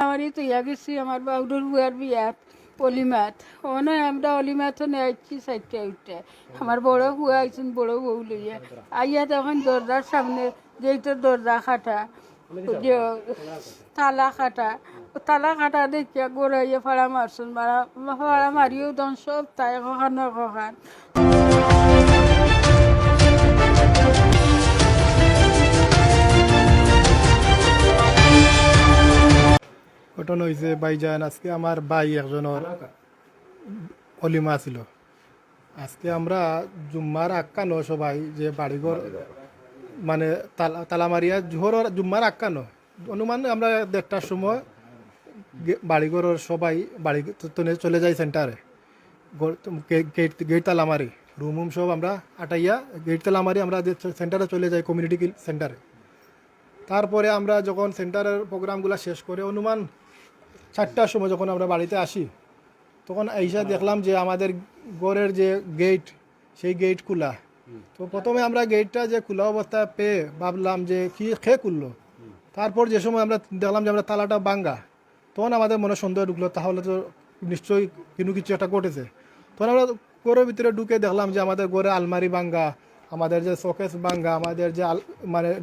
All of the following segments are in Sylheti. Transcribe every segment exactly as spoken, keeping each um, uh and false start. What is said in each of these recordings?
আমারই তো ইয়া গেছি আমার বাউডর বুয়ার বিয়াত, অলিমাত। অনে আমরা অলিমাত অনে আইছি চাইরটা উঠতে। আমার বড় বুয়া আইছইন বড় বউ লইয়া। আইয়া তখন দরজার সামনে, গেইটর দরজা কাটা, যে তালা কাটা, তালা কাটা দেখিয়া ঘরে আইয়া ফাড়া মারছইন। মারা, ফাড়া মারিও দন সব তাই কখান না কখান। ঘটনা হইছে ভাইজান, আজকে আমার ভাই একজনর অলিমা আছিল। আজকে আমরা জুম্মার আক্কানো সবাই যে বাড়িঘর মানে তালা তালা মারিয়া জোহরর জুম্মার আক্কানো অনুমান আমরা দেড়টার সময় গে- বাড়িঘরর সবাই বাড়ি তনে চলে যাই সেন্টারে। গেট গেট তালা মারি, রুম উম সব আমরা আটাইয়া গেট তালা মারি আমরা যে সেন্টারে চলে যাই, কমিউনিটি সেন্টারে। তারপরে আমরা যখন সেন্টারের প্রোগ্রামগুলা শেষ করে অনুমান চারটার সময় যখন আমরা বাড়িতে আসি, তখন আইসা দেখলাম যে আমাদের ঘরের যে গেট, সেই গেট খোলা। তো প্রথমে আমরা গেটটা যে খোলা অবস্থায় পেয়ে ভাবলাম যে কি, কে খুললো। তারপর যে সময় আমরা দেখলাম যে আমরা তালাটা ভাঙ্গা, তখন আমাদের মনে সন্দেহ ঢুকলো, তাহলে তো নিশ্চয়ই কোনো কিছু একটা ঘটেছে। তখন আমরা ঘরের ভিতরে ঢুকে দেখলাম যে আমাদের ঘরে আলমারি ভাঙ্গা, আমাদের যে শোকেস ভাঙ্গা, আমাদের যে আল- মানে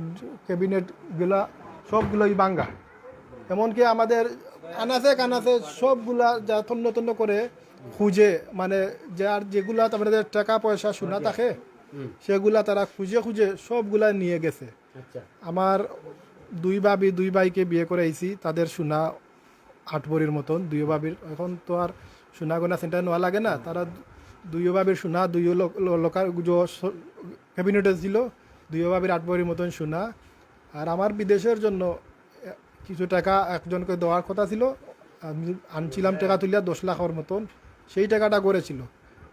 ক্যাবিনেটগুলা সবগুলোই ভাঙ্গা। এমনকি আমাদের আনাচে কানাচে সবগুলা যা তন্ন তন্ন করে খুঁজে, মানে যার যেগুলা তারপরে যে টাকা পয়সা সোনা থাকে, সেগুলা তারা খুঁজে খুঁজে সবগুলা নিয়ে গেছে। আচ্ছা। আমার দুই ভাবি, দুই ভাইকে বিয়ে করে আইছি, তাদের সোনা আট ভরির মতন দুই ভাবির। এখন তো আর সোনা গয়না সেন্টার নেওয়া লাগে না। তারা দুই ভাবির সোনা দুই লোকার ক্যাবিনেটে ছিল, দুই ভাবির আট ভরির মতন সোনা। আর আমার বিদেশের জন্য কিছু টাকা একজনকে দেওয়ার কথা ছিল, আমি আনছিলাম টাকা তুলিয়া দশ লাখর মতন, সেই টাকাটা ঘরে ছিল।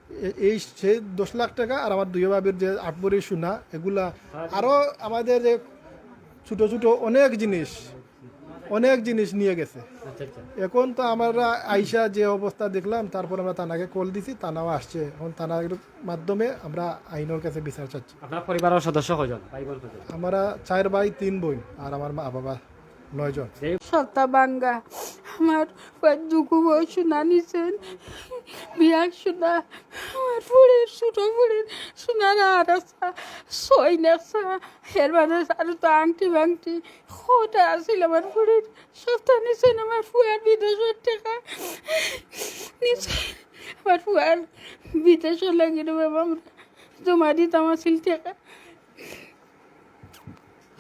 এ- এই সেই দশ লাখ টাকা আর আমার দুই ভাবির যে আট ভরি সোনা, এগুলা আরও আমাদের যে ছোটো ছোটো অনেক জিনিস, অনেক জিনিস নিয়ে গেছে। আচ্ছা আচ্ছা। এখন তো আমরা আইসা যে অবস্থা দেখলাম, তারপর আমরা থানাকে কল দিছি, থানাও আসছে। এখন থানার মাধ্যমে আমরা আইনের কাছে বিচার চাচ্ছি। আপনার পরিবারের সদস্য কয়জন, ভাই বোন কয়জন? আমরা চার ভাই, তিন বোন, আর আমার মা বাবা নয়জন। সবটা ভাঙ্গা। আমার দুগু বউ সোনা নিছেন, বিয়ার সোনা, আমার ফুড়ির ছোট ফুড়ির সোনার আর আছে, ছয় নেকসা, এর বাদে আর তো আংটি বাংটি কটা আছিল আমার ফুড়ির, সবটা নিছেন। আমার ফুয়ার বিদেশের টাকা নিছেন, আমার ফুয়ার বিদেশে লাগি বাবা আমরা জমা দিতাম আছিল টাকা।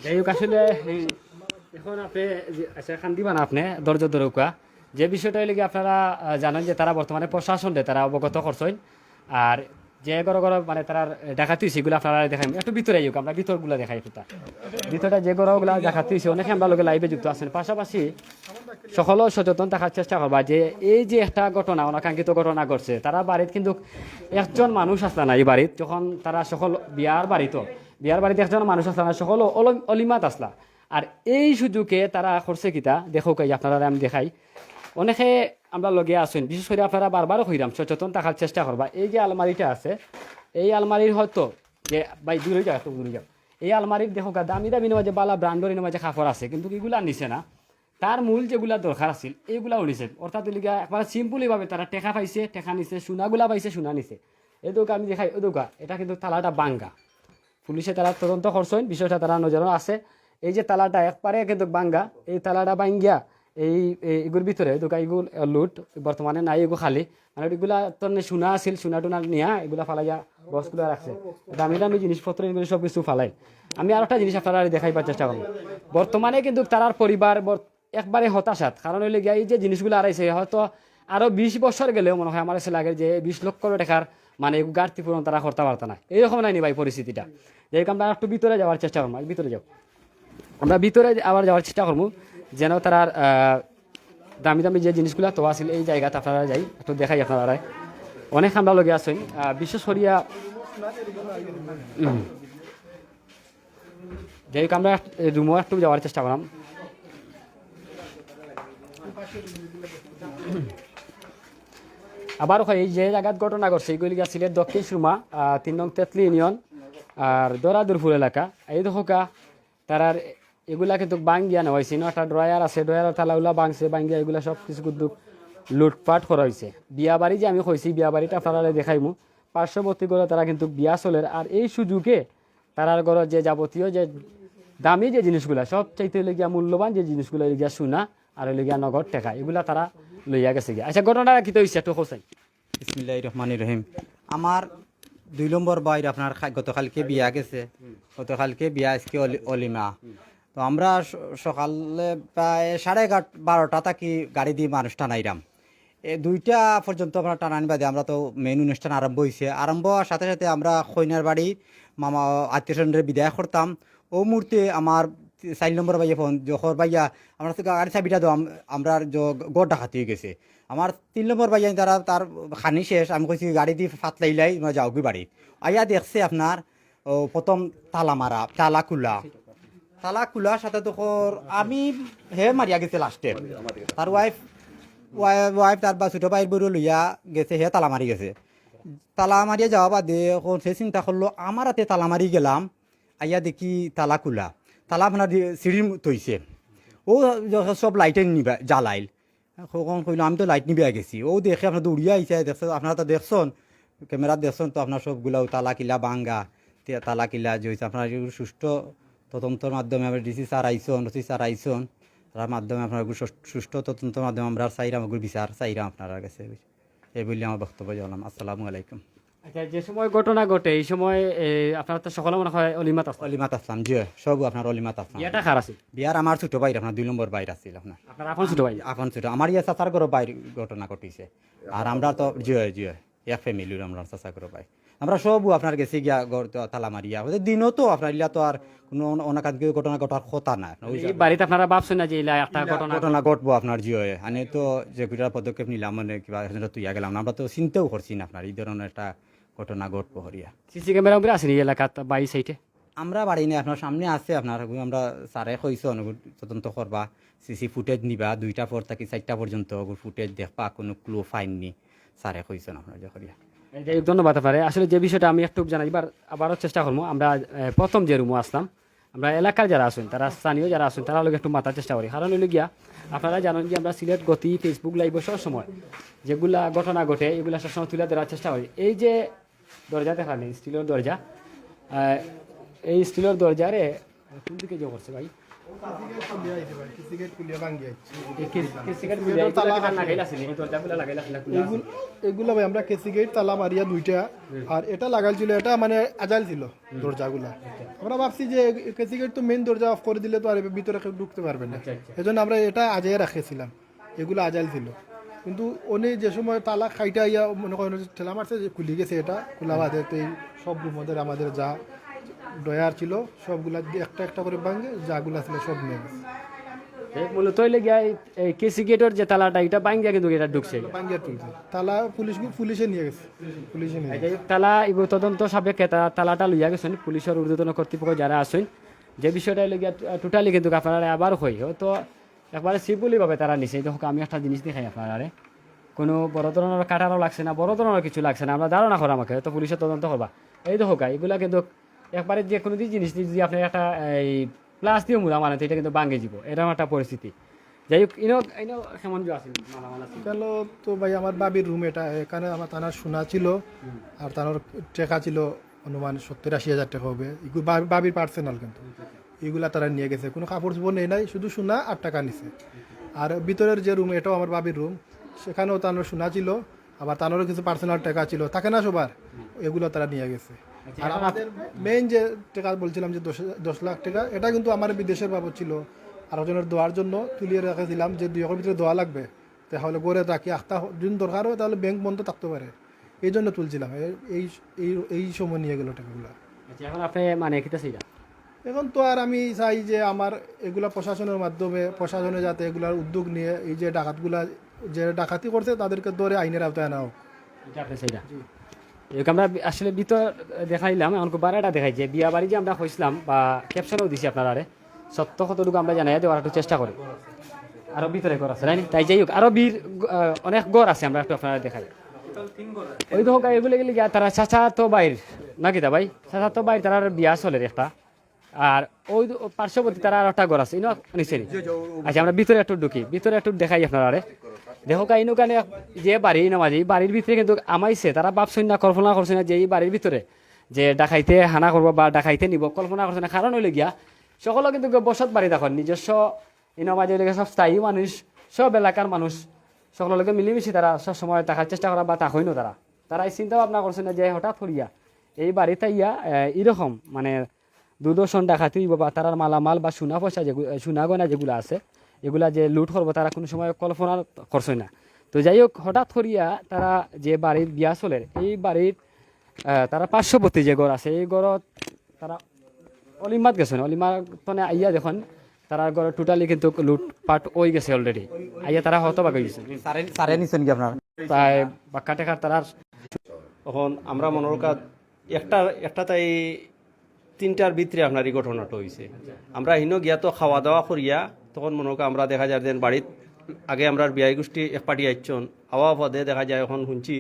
যাই হোক, আসলে এই, এখন আপনি যে- আচ্ছা, কান্দিবা না, আপনি ধৈর্য ধরউক্কা। যে বিষয়টা হইলে কি আপনারা আহ, জানেন যে তারা বর্তমানে প্রশাসনরে তারা অবগত করছেন। আর যে ঘর ঘর মানে তারা ডাকাতি হয়েছে, এগুলো আপনারা দেখাই, একটু ভিতরে যাই হোক, আমরা ভিতরগুলো দেখাই একটু। ভিতরটা যে ঘরগুলা ডাকাতি হয়েছে, অনেকে আমরা লগে লাইভে যুক্ত আছেন। পাশাপাশি সকলেও সচেতন থাকার চেষ্টা করবা যে এই যে একটা ঘটনা, অনাকাঙ্ক্ষিত ঘটনা ঘটছে, তারা বাড়িত কিন্তু একজন মানুষ আসলা না এই বাড়িত, যখন তারা সকল বিয়ার বাড়িত, বিয়ার বাড়িত একজন মানুষ আসলা না, সকল অল- অলিমাত আসলা। আর এই সুযোগে তারা করছে কিতা, দেখো কাই আপনারা আমি দেখাই, অনেকে আমরা লগে আছেন, বিশেষ করে আপনারা বারবার কইরাম সচেতন থাকার চেষ্টা করবা। এই যে আলমারিটা আছে, এই আলমারির হয়তো যে ভাই দূরে যাও, একটু দূরে যাও, এই আলমারির দেখো গা, দামি দামি মাঝে বালা ব্র্যান্ডর মাঝে কাপড় আছে, কিন্তু এগুলা নিছে না। তার মূল যেগুলা দরকার আছিল, এইগুলা উনিছে। অর্থাৎ হইল গিয়া একবার সিম্পলি ভাবে তারা টেকা পাইছে, টেকা নিছে, সোনাগুলা পাইছে, সোনা নিছে। এই দোকা আমি দেখাই, ওই দোকা, এটা কিন্তু তালাটা ভাঙ্গা। পুলিশে তারা তদন্ত করছেন, বিষয়টা তারা নজরে আছে। এই যে তালাটা একবারে কিন্তু ভাঙ্গা, এই তালাটা ভাঙ্গিয়া এই এই- এগুর ভিতরে দোকা এগুলো লুট, বর্তমানে নাই, এগু খালি। মানে এগুলা তো নে সোনা আছিল, সোনা টোনা নিয়া এগুলা ফালাইয়া বক্সগুলা রাখছে। দামি দামি জিনিসপত্র এগুলো সব কিছু ফালাই। আমি আর একটা জিনিস আপনারা দেখাইবার চেষ্টা করবো। বর্তমানে কিন্তু তারার পরিবার বর- একবারে হতাশাত, কারণ হইলে গিয়া এই যে জিনিসগুলো হারাইছে, হয়তো আরো বিশ বছর গেলেও মনে হয় আমার কাছে লাগে যে বিশ লক্ষ টাকার মানে এগু ঘাটতি পূরণ তারা করতে পারতো না। এইরকম নাইনি ভাই পরিস্থিতিটা। যাই হোক, আমরা একটু ভিতরে যাওয়ার চেষ্টা করবো, ভিতরে যাও। আমরা ভিতরে আবার যাওয়ার চেষ্টা করবো, যেন তারার আহ, দামি দামি যে জিনিসগুলা তো আছিল এই জায়গাত আপনারা যাই একটু দেখাই আপনারা। অনেক আমরা লগে আছেন, আহ, বিশেষ করিয়া উম, যাই হোক, আমরা রুমও একটু যাওয়ার চেষ্টা করলাম। আবার কই, এই যে জায়গাত ঘটনা ঘটছে, এইগুলি গিয়া সিলেট দক্ষিণ সুরমা, আহ, তিন নং তেতলি ইউনিয়ন, আর দরাদুরপুর এলাকা। এই দেখো কা, তারার এগুলা কিন্তু ভাঙ্গিয়া নেওয়া অইছে। ইনো একটা ড্রয়ার আছে, ড্রয়ারর তালা উলা ভাঙছে, ভাঙ্গিয়া এগুলা সব কিছু কিন্তু লুটপাট করা অইছে। বিয়া বাড়ি যে আমি কইছি, বিয়া বাড়িটা আপনারারে দেখাইমু। পার্শ্ববর্তী ঘরো তারা কিন্তু বিয়া চলের, আর এই সুযোগে তারার ঘরো যে যাবতীয় যে দামি যে জিনিসগুলা, সব চাইতে অইলো গিয়া মূল্যবান যে জিনিসগুলা অইলো গিয়া সোনা আর অইলো গিয়া নগদ টেকা, এগুলা তারা লইয়া গেছে গিয়া। আচ্ছা, ঘটনাটা কিতা অইছে একটু কও চাই। বিসমিল্লাহির রহমানির রহিম। আমার দুই নম্বর ভাইর আপনার খা- গতকালকে বিয়া গেছে, গতকালকে বিয়া, আজকে অলি- অলিমা। তো আমরা স- সকালে প্রায় সাড়ে এগারো বারোটা থাকি গাড়ি দি মানুষ টানাইরাম। এ দুইটা পর্যন্ত আমরা টানানি বাদে আমরা তো মেইন অনুষ্ঠান আরম্ভ অইছে। আরম্ভ হওয়ার সাথে সাথে আমরা কইনার বাড়ি মামা আত্মীয় স্বজনরে বিদায় করতাম। ও মুহূর্তে আমার চাইর নম্বর ভাইয়ে ফোন, "জহর ভাইয়া, আমরা তো গাড়ি চাবিটা দাও, আম- আমরা জ- ঘর ডাকাতি অইগেছে।" আমার তিন নম্বর ভাইয়া তারা তার খানি শেষ, আমি কইছি, "গাড়ি দি ফাতলাইলাই, তোমরা যাওগি বাড়ি।" আইয়া দেখছে আপনার ও প্রথম তালা মারা, তালা খুলা। তালা খুলার সাথে তখন আমি, হে মারিয়া গেছে লাস্টে। তার ওয়াইফ, ওয়াইফ তার বা ছোট ভাইর বউরে লইয়া গেছে, হে তালা মারি গেছে। তালা মারিয়া যাওয়া বাদে এখন সে চিন্তা করলো, "আমার আতে তালা মারি গেলাম, আইয়া দেখি তালা খুলা।" তালা আপনার দি- সিঁড়ির থইছে। ও সব লাইটে নিবা জ্বালাইল। কখন কইলো, "আমি তো লাইট নিবা গেছি।" ও দেখে আপনার দৌড়িয়া আইছে, দেখছে, আপনারা তো দেখছন, ক্যামেরা দেখছন তো, আপনার সবগুলা তালা কিলা ভাঙ্গা, তে- তালা কিলা যে অইছে, আপনার এগুলো সুষ্ঠু তদন্তর মাধ্যমে আমরা ডিসি স্যার আইছন, ওসি স্যার আইছন, তার মাধ্যমে আপনার এগুলো সুষ- সুষ্ঠু তদন্তর মাধ্যমে আমরা চাইরাম, এগুলো বিচার চাইরাম আপনার কাছে। এই বলে আমার বক্তব্য জানালাম। আসসালামু আলাইকুম। আচ্ছা, যে সময় ঘটনা ঘটে, এই সময় এ, আপনারা তো সকলে মনে হয় অলিমাত আছলা। অলিমাত আছলাম, জি, সব আপনার অলিমাত আছলাম। বিয়াটা কার আছিল? বিয়ার আমার ছোট ভাইর, আপনার দুই নম্বর ভাইর আছিল আপনার। আপনার আপন ছোট ভাই? আপন ছোট, আমার ইয়া চাচার ঘরর ভাইর ঘটনা ঘটিছে। আর আমরা তো, জি, জি, এক ফ্যামিলির আমরা চাচার ঘরর ভাই। আমরা সব আপনার গেছি গিয়া ঘর তো তালা মারিয়া। ওদের দিনও তো আপনার ইলা তো আর কোনো অন- অনাকাঙ্ক্ষিত ঘটনা ঘটার কথা না। ওই এই বাড়িতে আপনারা ভাবছেন না যে ইলা একটা ঘটনা? ঘটনা ঘটবো আপনার, জি হয়। আমি তো যে কিতা পদক্ষেপ নিলাম, মানে কিবা এখানে তুইয়া গেলাম না, আমরা তো চিন্তাও করছি না আপনার এই ধরনের একটা ঘটনা ঘটবো হরিয়া। সিসি ক্যামেরা উমেরা আছে নি এলাকাত বা এই সাইডে? আমরা বাড়ি নাই, আপনার সামনে আছে, আপনার ওগুলো আমরা স্যারে কইছে অনুগুল তদন্ত করবা, সিসি ফুটেজ নিবা, দুইটা পর থাকি চারটা পর্যন্ত ওগুলো ফুটেজ দেখবা, কোনো ক্লু পাইননি, স্যারে কইছেন আপনার যে করিয়া। এই যাই হোক, ধন্যবাদ আপনারে। আসলে যে বিষয়টা আমি একটু জানাইবার আবারও চেষ্টা করবো, আমরা এ, প্রথম যে রুমো আসলাম, আমরা এলাকার যারা আছেন, তারা স্থানীয় যারা আছেন, তারা লগে একটু মাতার চেষ্টা করি। কারণ হইল গিয়া, আপনারা জানেন যে আমরা সিলেট গতি, Facebook লাইভে সব সময় যেগুলা ঘটনা ঘটে, এগুলা সবসময় তুলে ধরার চেষ্টা করি। এই যে দরজা দেখা নেই, স্টিলের দরজা, আহ, এই স্টিলের দরজারে কোন দিকে যে করছে ভাই? কেসি গেট খুলিয়া আইছে ভাই, কেসি গেট খুলিয়া ভাঙ্গি আইছে। এই কেসি গেট খুলিয়া, এগুলা লাগাইল আছে নি? এই দরজাগুলা লাগাইল আছে না? খুলা আছে? এগুলো এগুলো ভাই আমরা কেসি গেট তালা মারিয়া দুইটা, আর এটা লাগাইল ছিল, এটা মানে আজাইল ছিল দরজাগুলা। আমরা ভাবছি যে কেসি গেট তো মেইন দরজা অফ করে দিলে তো আর ভিতরে কেউ ঢুকতে পারবে না, আচ্ছা, আচ্ছা। এজন্য আমরা এটা আজাইয়া রাখছিলাম। এগুলো আজাইল ছিল, কিন্তু উনি যে সময় তালা খাইটা আইয়া মনে করেন ঠেলা মারছে যে খুলি গেছে, এটা খোলা বাদে তো এই সব রুম ওদের আমাদের যা ড্রয়ার ছিল সবগুলা একটা একটা করে ভাঙে, যাগুলা ছিল সব নিয়ে গেছে। এই মূলত হইলে গিয়া এই, এই কেসি গেটর যে তালাটা, এটা ভাঙ্গিয়া কিন্তু এটা ঢুকছে। ভাঙ্গিয়া তুলছে তালা, পুলিশ পুলিশে নিয়ে গেছে, পুলিশে নিয়ে গেছে। তালা এগুলো তদন্ত সাপেক্ষে তা- তালাটা লইয়া গেছেন পুলিশের ঊর্ধ্বতন কর্তৃপক্ষ যারা আছেন। যে বিষয়টা হইলে গিয়া টোটালি কিন্তু আপনারা আবার হই হয়তো একবারে সিম্পলি ভাবে তারা নিছে। এই দেখো, আমি একটা জিনিস দেখাই আপনারারে, কোনো বড় ধরনের কাটারও লাগছে না, বড় ধরনের কিছু লাগছে না। আমরা ধারণা করা আমাকে হয়তো পুলিশের তদন্ত করবা। এই দেখো গা, এগুলা কিন্তু একবারে যে কোনো জিনিস যদি আপনি একটা এই প্লাস দিয়ে মুড়া মারেন, তো এটা কিন্তু ভাঙে যাব, এরকম একটা পরিস্থিতি। যাই হোক, ইনো ইনো কেমন যে আছে মালামাল আছে? কেন তো ভাই আমার ভাবির রুম এটা, এখানে আমার তানার সোনা ছিল আর তানার টাকা ছিল অনুমান সত্তর আশি হাজার টাকা হবে, এগুলো ভাবি- ভাবির পার্সোনাল কিন্তু এগুলা তারা নিয়ে গেছে, কোনো কাপড় চোপড় নেই নাই, শুধু সোনা আর টাকা নিছে। আর ভিতরের যে রুম, এটাও আমার ভাবির রুম, সেখানেও তানার সোনা ছিল, আবার তানারও কিছু পার্সোনাল টাকা ছিল, থাকে না সবার, এগুলো তারা নিয়ে গেছে। আর আমাদের মেইন যে টাকা বলছিলাম যে দশ দশ লাখ টাকা, এটা কিন্তু আমার বিদেশের বাবদ ছিল, আরেকজনের দোয়ার জন্য তুলিয়ে রেখেছিলাম যে দুই একর ভিতরে দোয়া লাগবে, তাহলে ঘরে রাখি আখতা দিন দরকার হয় তাহলে ব্যাংক বন্ধ থাকতে পারে, এই জন্য তুলছিলাম। এই এই এই এই সময় নিয়ে গেল টাকাগুলো। আচ্ছা, এখন আপনি মানে কিতা চাইরা? এখন তো আর আমি চাই যে আমার এগুলা প্রশাসনের মাধ্যমে, প্রশাসনে যাতে এগুলার উদ্যোগ নিয়ে এই যে ডাকাতগুলা যে ডাকাতি করছে তাদেরকে ধরে আইনের আওতায় আনা হোক। এটা আপনি চাইরা? এই আমরা আসলে ভিতর দেখাইলাম, এখন বারাটা দেখাই যে বিয়া বাড়ি যে আমরা কইছিলাম বা ক্যাপশনও দিছি আপনারারে, সত্য কতটুকু আমরা জানাই দেওয়ার একটু চেষ্টা করি। আরো ভিতরে ঘর আছে, তাই নি? তাই যাই হোক, আরো বীর, আহ, অনেক ঘর আছে, আমরা একটু আপনারা দেখাই। ওই দেখো, এগুলো গেলে গিয়া তারা চাচা তো বাইর, নাকি তা ভাই? চাচা তো বাইর, তারা বিয়া চলের একটা। আর ওই পার্শ্ববর্তী তারা আর একটা ঘর আছে, ইনো নিচে নি। আচ্ছা, আমরা ভিতরে একটু ঢুকি, ভিতরে একটু দেখাই আপনারারে। দেখউক্কা, ইনো কানে যে বাড়ি, ইনো মাঝে, এই বাড়ির ভিতরে কিন্তু হামাইছে, তারা ভাবছইন না, কল্পনা করছইন না যে এই বাড়ির ভিতরে যে ডাকাইতে হানা করবো বা ডাকাইতে নিবো, কল্পনা করছইন না। কারণ অইলো গিয়া, সকলও কিন্তু বসত বাড়ি দেখইন, নিজস্ব, ইনো মাঝে অইলো গিয়া সব স্থায়ী মানুষ, সব এলাকার মানুষ, সকলর লগে মিলিমিশি তারা সব সময় থাকার চেষ্টা করা বা থাকইনও তারা। তারা এই চিন্তা ভাবনা করছইন না যে হঠাৎ করিয়া এই বাড়িত আইয়া, আহ, এরকম মানে দুর্দর্শন ডাকাতি অইবো বা তারার মালামাল বা সোনা পয়সা যেগু-, সোনা গয়না যেগুলা আছে, এগুলা যে লুট করবো, তারা কুনু সময় কল্পনা করছইন না। তো যাই হোক, হঠাৎ করিয়া তারা যে বাড়ির বিয়া চলের, এই বাড়ির, আহ, তারা পার্শ্ববর্তী যে ঘর আছে, এই ঘরত তারা অলিমাত গেছইন, অলিমাত তনে আইয়া দেখইন তারার ঘর totally কিন্তু লুটপাট অই গেছে already। আইয়া তারা হতবাক অই গেছে। সারে, সারে নিছেন কি আপনার? প্রায় বাক্কা টেকার তারার অখন আমরা মনে করউক্কা একটা, একটা তাই তিনটার ভিতরে আপনার এই ঘটনাটা অইছে। আমরা হিনো গিয়া তো খাওয়া দাওয়া করিয়া, তখন মনে করউক্কা আমরা দেখা যায় যেন বাড়িত আগে আমরার বিয়াই গোষ্ঠী এক পার্টি আইছইন, আওয়া বাদে দেখা যায় অখন হুনছি,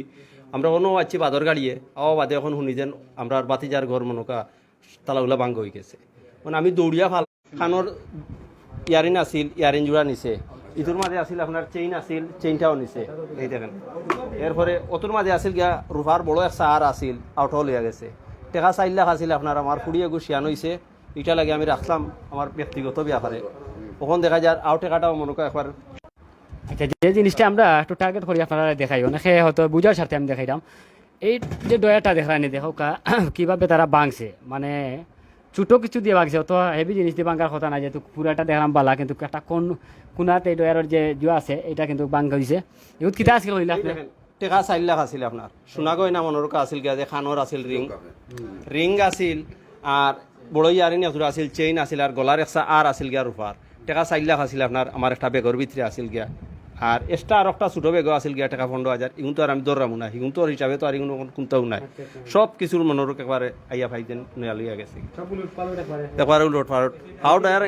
আমরা অনো আইছি বাদর গাড়িয়ে, আওয়া বাদে অখন হুনি যেন আমরার ভাতিজার ঘর মনে করউক্কা তালাগুলা ভাঙ্গা অই গেছে। মানে আমি দৌড়িয়া ফাল-, কানর ইয়ারিং আছিল, ইয়ারিং জুড়া নিছে, ইতুর মাঝে আছিল আপনার চেইন আছিল, চেইনটাও নিছে, এই দেখেন। এরপরে অতুর মাঝে আছিল গিয়া রুফার বড় একটা হার আছিল, অউটাও লইয়া গেছে। টেকা চাইর লাখ আছিল আপনার, আমার ফুড়ি এগু শিয়ান অইছে, ইটা লাগি আমি রাখলাম আমার ব্যক্তিগত ব্যাপারে। অখন দেখা যায় আউ টেকাটাও মনে করউক্কা একবার আচ্ছা, যে জিনিসটা আমরা একটু target করি আপনারারে দেখাই, অনেকে হয়তো বুঝার স্বার্থে আমি দেখাইলাম। এই যে ডয়ারটা দেখরায়নি, দেখউক্কা, কিভাবে তারা ভাঙছে, মানে ছোট কিছু দিয়া ভাঙছে, অত heavy জিনিস দিয়া ভাঙার কথা না, যেহেতু পুরাটা দেখলাম বালা, কিন্তু একটা কোন, কোনাত এই ডয়ারর যে জুয়া আছে, এটা কিন্তু ভাঙা অইছে। এগুত কিতা আছিল কইলা আপনি? দেখেন, টেকা চাইর লাখ আছিল আপনার, সোনা গয়না মনে করউক্কা আছিল গিয়া যে কানর আছিল রিং, রিং আছিল, আর বড় ইয়ারিং এজুড়া আছিল, চেইন আছিল, আর গলার একটা হার আছিল গিয়া রুফার। টেকা চাইর লাখ আছিল আপনার, আমার একটা ব্যাগর ভিতরে আছিল গিয়া। আর extra আর একটা ছোট ব্যাগও আছিল গিয়া, টেকা পনেরো হাজার। ইগুন তো আর আমি ধররাম না, ইগুন তো হিসাবে তো আর ইগুন কুনটাও নাই। আচ্ছা, আচ্ছা। সব কিছুর মনে করউক্কা একবারে আইয়া পাইছইন, নয়া লইয়া গেছে। সব উলট পালট একবারে। একবারে উলট পালট। হাও ডায়ার।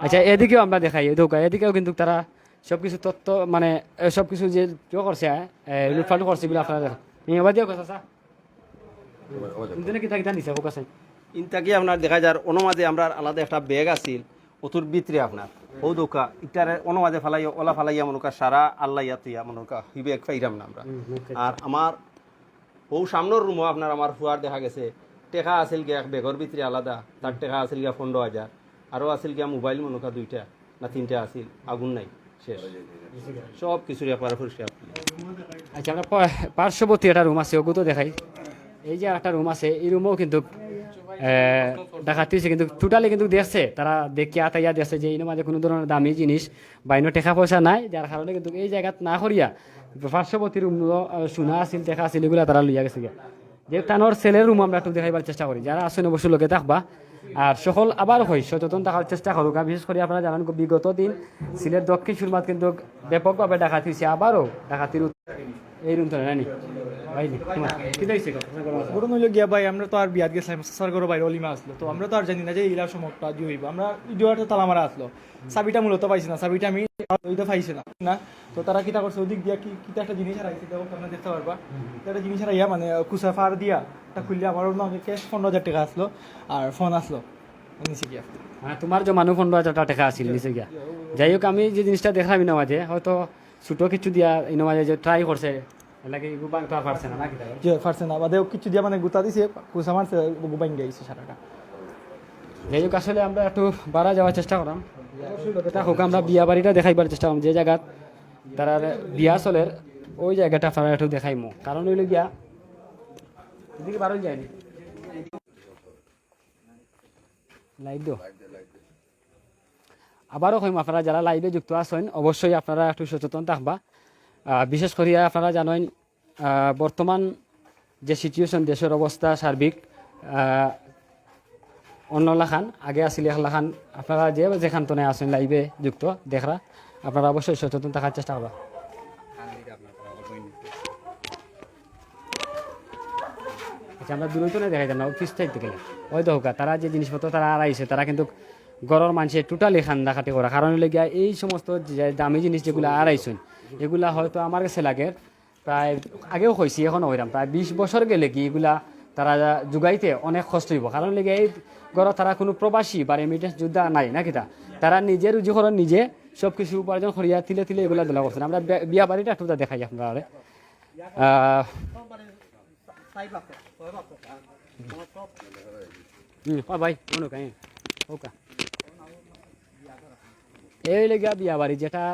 আচ্ছা, এদিকেও আমরা দেখাই, এই দেখউক্কা, এদিকেও কিন্তু তারা সবকিছু তথ্য, মানে, এ, সবকিছু যে জো করছে, এ, লুটপাট করছে বলে আপনারা দেখেন। এই আবার দিও কথা, স্যার। ইনতাকি আপনার দেখা যার অনো মাঝে আমরার আলাদা একটা ব্যাগ আছিল, অতুর ভিতরে আপনার। ও দেখউক্কা, ইটারে অনো মাঝে ফালাই, ওলা ফালাইয়া মনে করউক্কা সারা আল্লাহ ইয়াত ইয়া মনে করউক্কা, হি ব্যাগ পাইরাম না আমরা। হুম, হুম, ঠিক। আর আমার অউ সামনর রুমও আপনার আমার ফুয়ার দেখা গেছে, টেকা আছিল গিয়া এক ব্যাগর ভিতরে আলাদা, তার টেকা আছিল গিয়া পনেরো হাজার, আরও আছিল গিয়া মোবাইল মনে করউক্কা দুইটা না তিনটা আছিল, আগুন নাই, শেষ। সব কিছুর একবারে পরিষ্কার। আচ্ছা, আমরা প-, পার্শ্ববর্তী একটা রুম আছে, ওগু তো দেখাই। এই যে একটা রুম আছে, এই রুমও কিন্তু, এ, ডাকাতি অইছে, কিন্তু totally কিন্তু দেখছে, তারা দেখিয়া আতাইয়া দেখছে যে ইনো মাঝে কুনু ধরনের দামি জিনিস বা ইনো টেকা পয়সা নাই, যার কারণে কিন্তু এই জাগাত না করিয়া পার্শ্ববর্তী রুমও, আহ, সোনা আছিল, টেকা আছিল, এগুলা তারা লইয়া গেছে গিয়া। যে তানর সেলের রুম আমরা একটু দেখাইবার চেষ্টা করি, যারা আছইন অবশ্যই লগে থাকবা। আর সকল আবার কই সচেতন থাকার চেষ্টা করউক্কা, বিশেষ করি আপনারা জানইন বিগত দিন সিলেট দক্ষিণ সুরমাত কিন্তু ব্যাপকভাবে ডাকাতি অইছে, আবারও ডাকাতির উত-, এই রুম তো নানি ভাই নি, তোমার কিতা অইছে গো? ঘটনা অইলো গিয়া ভাই, আমরা তো আর বিয়াত গেছিলাম, চাচার ঘরো ভাইর অলিমা আছিল, তো আমরা তো আর জানি না যে ইলা সময় একটা যে অইবো, আমরা ইদুয়ারটা তালা মারা আছিল, চাবিটা মূলত পাইছি না, চাবিটা আমি ওইটা পাইছি না, না। তো তারা কিতা করছে, ওদিক দিয়া কি, কিতা একটা জিনিস হারাইছে, দেখো, আপনারা দেখতে পারবা। তো একটা জিনিস হারাইয়া, মানে, কুচা ফার দিয়া, এটা খুললে আমার অনো ক্যাশ পনেরো হাজার টেকা আছিল, আর ফোন আছিল, নিচে গিয়া। মানে, তোমার জমানো পনেরো হাজার টেকা আছিল নিচে গিয়া। যাই হোক, আমি যে জিনিসটা দেখলাম ইনো মাঝে, হয়তো ছোট কিছু দিয়া ইনো মাঝে যে ট্রাই করছে, এর লাগি ইগু ভাঙতে আর পারছে না, নাকি তাই? জি, পারছে না, বাদে কিছু দিয়া, মানে, গুতা দিছে, কুচা মারছে, ওগু ভাঙি গেছে সারাটা। যাই হোক, আসলে আমরা একটু বারা যাওয়ার চেষ্টা করলাম। এটা হোক, আমরা বিয়া বাড়িটা দেখাইবার চেষ্টা করলাম, যে জাগাত তারার বিয়া চলের, ওই জাগাটা আপনারারে একটু দেখাইমু। কারণ অইলো গিয়া, এদিকে বারো যায়নি। লাইট দিও। আবারও কইমু, আপনারা যারা live-এ যুক্ত আছইন, অবশ্যই আপনারা একটু সচেতন থাকবা। আহ, বিশেষ করিয়া আপনারা জানইন, আহ, বর্তমান যে situation, দেশর অবস্থা সার্বিক, আহ, অন্য লাখান, আগে আছিল এক লাখান। আপনারা যে যেখান তনে আছইন live-এ যুক্ত দেখরা, আপনারা অবশ্যই সচেতন থাকার চেষ্টা করবা। আচ্ছা, আমরা দূরই তো না দেখাইতাম না, ওই পিছ side থেকে। ওই দেখো গা, তারা যে জিনিসপত্র তারা আড়াইছে, তারা কিন্তু ঘরর মানষে totally কান্দাকাটি করা। কারণ অইলো গিয়া এই সমস্ত যে দামি জিনিস যেগুলা আড়াইছইন, এগুলা হয়তো আমার গেছে লাগে প্রায়, আগেও কইছি, এখনো কইরাম, প্রায় বিশ বছর গেলে কি এগুলা তারা জুগাইতে অনেক কষ্ট অইবো, কারণ লাগি এই ঘরো তারা কুনু প্রবাসী বা রেমিটেন্স যোদ্ধা নাই না কিতা, তারা নিজে রুজি খরচ নিজে সব কিছু উপার্জন করিয়া তিলে তিলে এগুলা দলা করছইন। আমরা বে-, বিয়া বাড়িটা একটু দেখাই আপনারারে। আহ, হুম, ও ভাই, মনে কয়, ওকা। এই অইলো গিয়া বিয়া বাড়ি, যেটা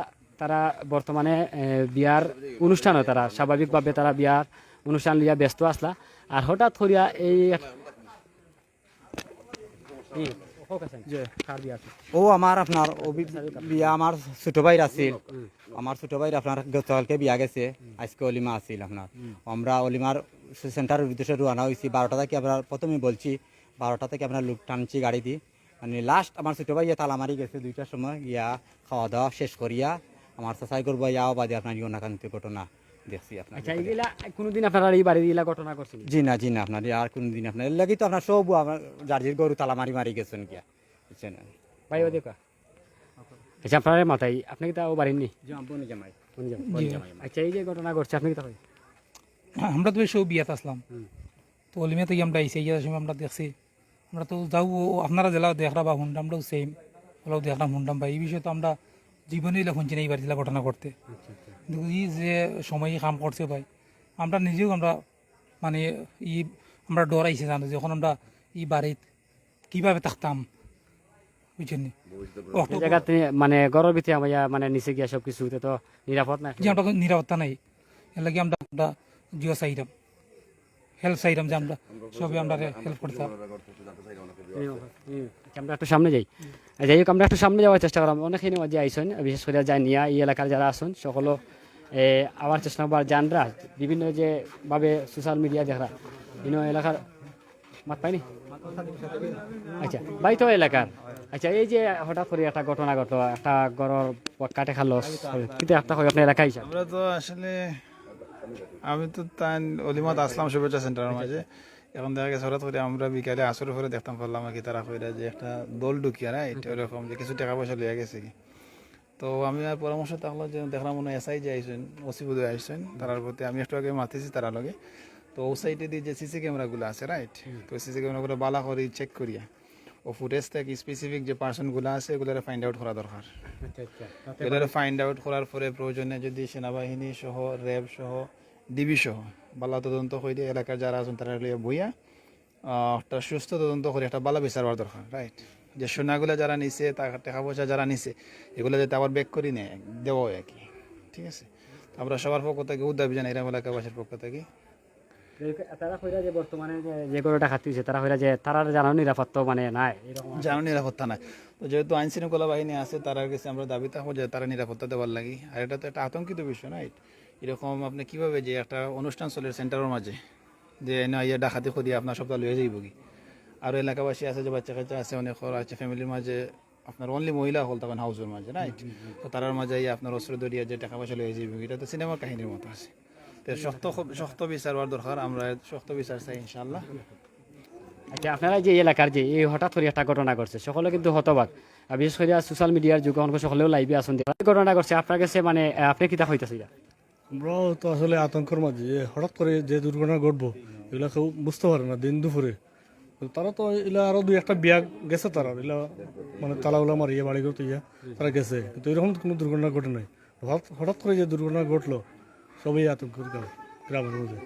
তারা বর্তমানে, এ, বিয়ার অনুষ্ঠানও তারা স্বাভাবিকভাবে তারা বিয়ার অনুষ্ঠান লইয়া ব্যস্ত আছলা। আর হঠাৎ করিয়া এই এক-, হুম, ওকে স্যার। জি। কার বিয়া আছে? ও আমার আপনার অভি-, বিয়া আমার ছোট ভাইর আছিল। হুম। আমার ছোট ভাইর আপনার গতকালকে বিয়া গেছে, আজকে অলিমা আছিল আপনার। হুম। আমরা অলিমার সেন্টারের উদ্দেশ্যে রওনা হইছি। বারোটা থাকি আপনার প্রথমে বলছি, বারোটা থাকি আপনার লোক টানছি গাড়ি দি। মানে লাস্ট আমার ছোট ভাইয়ে তালা মারি গেছে দুইটার সময়, গিয়া খাওয়া দাওয়া শেষ করিয়া আমার চাচাই করবো ইয়া বাদে আপনার ইউনাকান্তি ঘটনা দেখছি আপনার আচ্ছা, ভিতরে। এগুলা কোনোদিন আপনারা এই বাড়ির ইলা ঘটনা করছেন? জি না, জি না, আপনার আর কোনোদিন আপনার এর লাগি তো আপনার সব আমার যার যার গরু তালা মারি মারি গেছেন গিয়া, বুঝছেন? ভাই, ও দেখা। আচ্ছা, আপনারা মাথায়, আপনি কি তাও বাড়ির নি? জি, আমি বনি জামাই। বনি জামাই। বনি জামাই। আচ্ছা, এই যে ঘটনা ঘটছে, আপনি কি তা হয়? আমরা তো সব বিয়াত আসলাম। হুম। তো অলিমা থেকে আমরা এসে গিয়ে সময় আমরা দেখছি, আমরা তো যাও ও আপনারা জেলা দেখরা বা হুন্ডা, আমরাও সেম, ওরাও দেখলাম হুন্ডাম ভাই। এই বিষয়ে তো আমরা জীবনে এলা শুনছি না, এই বাড়ি জেলা ঘটনা করতে। আচ্ছা, আচ্ছা। কিন্তু এই যে সময় কাম করছে ভাই, আমরা নিজেও আমরা মানে ই আমরা ডরাইছে জানো, যখন আমরা ই বাড়িত কিভাবে থাকতাম, বুঝছেন নি? ভবিষ্যতে অক্টো-, এই জায়গাতে মানে ঘরর ভিতরে আমরা মানে নিচে গিয়া সব কিছু তো নিরাপদ না। জি, আমরা তো নিরাপত্তা নাই। এর লাগি আমরা, আমরা জিও চাইরাম, হেল্প চাইরাম যে আমরা সবে আমরা হেল্প করতাম। এই, এই, আচ্ছা, আমরা একটু সামনে যাই। যাই হোক, আমরা একটু সামনে যাওয়ার চেষ্টা করলাম। অনেকেই নিয়ে যে আইসন, বিশেষ করে জানিয়া এই এলাকার যারা আছেন, সকল, এ, আওয়ার চেষ্টা করবার জানরা, বিভিন্ন যে ভাবে সোশ্যাল মিডিয়া দেখরা, বিভিন্ন এলাকার মাত পাইনি? আচ্ছা, ভাই তো এলাকার। আচ্ছা, এই যে হঠাৎ করে একটা ঘটনা ঘটলো, একটা ঘরর পক্কা টেকা লস, কিন্তু একটা হয় আপনার এলাকা হিসাবে। আমরা তো আসলে, আমি তো তাই অলিমাত আসলাম শুভেচ্ছা সেন্টারের মাঝে। এখন দেখা গেছে হঠাৎ করে আমরা বিকালে আসরের পরে দেখতাম পারলাম আর কি, তারা কইরা যে একটা দল ঢুকিয়া, রাইট, এরকম যে কিছু টাকা পয়সা লইয়া গেছে কি। তো আমি আর পরামর্শ থাকলো যে দেখলাম মনে হয় এসআই যে আইসেন, ওসি বোধহয় আইসেন, তারার প্রতি আমি একটু আগে মাতিছি তারার লগে। তো ও সাইডে দিয়ে যে সিসি ক্যামেরাগুলো আছে, রাইট, তো সিসি ক্যামেরাগুলো বালা করি চেক করিয়া ও ফুটেজ থেকে স্পেসিফিক যে পার্সনগুলো আছে এগুলোরে ফাইন্ড আউট করা দরকার। আচ্ছা, আচ্ছা। এগুলোরে ফাইন্ড আউট করার পরে প্রয়োজনে যদি সেনাবাহিনী সহ, র‍্যাব সহ, ডিবি সহ বালা তদন্ত করে এলাকার যারা আছেন তারা লইয়া বইয়া, আহ, একটা সুস্থ তদন্ত করে একটা বালা বিচার হওয়ার দরকার, রাইট? যে সোনাগুলা যারা নিছে, তা-, টাকা পয়সা যারা নিছে, এগুলা যাতে আবার ব্যাক করি নেয়, দেওয়া হয় আর কি, ঠিক আছে? তো আমরা সবার পক্ষ থেকে উদ্যোগ জানাই এলাকাবাসীর পক্ষ থেকে। তারা কইরা যে বর্তমানে যে, যে ঘরো ডাকাতি হইছে, তারা কইরা যে তারার জানর নিরাপত্তা মানে নাই, এরকম আর কি। জানর নিরাপত্তা নাই। তো যেহেতু আইন শৃঙ্খলা বাহিনী আছে, তারার কাছে আমরা দাবি থাকবো যে তারা নিরাপত্তা দেওয়ার লাগি। আর এটা তো একটা আতঙ্কিত বিষয়, রাইট? এরকম আপনি কিভাবে যে একটা অনুষ্ঠান চলের সেন্টারের মাঝে যে এনে আইয়া ডাকাতি করিয়া আপনার সবটা লইয়া যাইব কি? আর এলাকাবাসী আছে যে বাচ্চা কাচ্চা আছে, অনেক ঘর আছে ফ্যামিলির মাঝে আপনার অনলি মহিলা হল তখন হাউসের মাঝে, রাইট? তো তারার মাঝে আইয়া আপনার অস্ত্র ধরিয়া যে টাকা পয়সা লইয়া যাইব কি? এটা তো সিনেমার কাহিনীর মতো আছে। তো শক্ত খুব শক্ত বিচার হওয়ার দরকার, আমরা শক্ত বিচার চাই ইনশাআল্লাহ। আচ্ছা, আপনারা যে এলাকার যে এই হঠাৎ করে একটা ঘটনা ঘটছে, সকলে কিন্তু হতবাক। আর বিশেষ করে সোশ্যাল মিডিয়ার যুগে অনেক সকলেও লাইভে আছেন। ঘটনা ঘটছে আপনার কাছে, মানে, আহ, আপনি কিতা হইতেছে এটা? আমরাও তো আসলে আতঙ্কের মাঝে, যে হঠাৎ করে যে দুর্ঘটনা ঘটবো, এগুলা কেউ বুঝতে পারে না দিন দুপুরে। তো তারা তো এলা আরো দুই একটা বিয়া গেছে, তারা এলা মানে তালা উলা মারিয়ে বাড়ি করতে গিয়া তারা গেছে, কিন্তু এরকম কোনো দুর্ঘটনা ঘটে নাই। হঠাৎ, হঠাৎ করে যে দুর্ঘটনা ঘটলো, সবই আতঙ্কের গ্রাম, গ্রামের মধ্যে।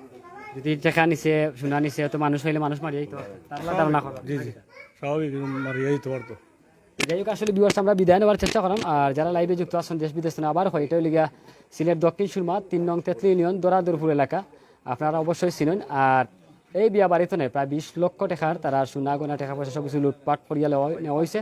যদি টাকা নিছে, সোনা নিছে, তো মানুষ হইলে মানুষ মারিয়ে দিত পারতো। তারা ধারণা করে। জি, জি, স্বাভাবিক, এরকম মারিয়ে দিতে পারতো। যাই হোক, আসলে ভিউয়ার্স, আমরা বিদায় নেওয়ার চেষ্টা করলাম। আর যারা লাইভে যুক্ত আছেন দেশ বিদেশ থেকে, আবার হয়, এটা হইল গিয়া সিলেট দক্ষিণ সুরমা তিন নং তেতলি ইউনিয়ন দরাদুরপুর এলাকা, আপনারা অবশ্যই চিনেন। আর এই বিয়া বাড়িত নেই প্রায় বিশ লক্ষ টাকার তারা সোনা গয়না টাকা পয়সা সব কিছু লুটপাট করিয়া নেওয়া নেওয়া হয়েছে।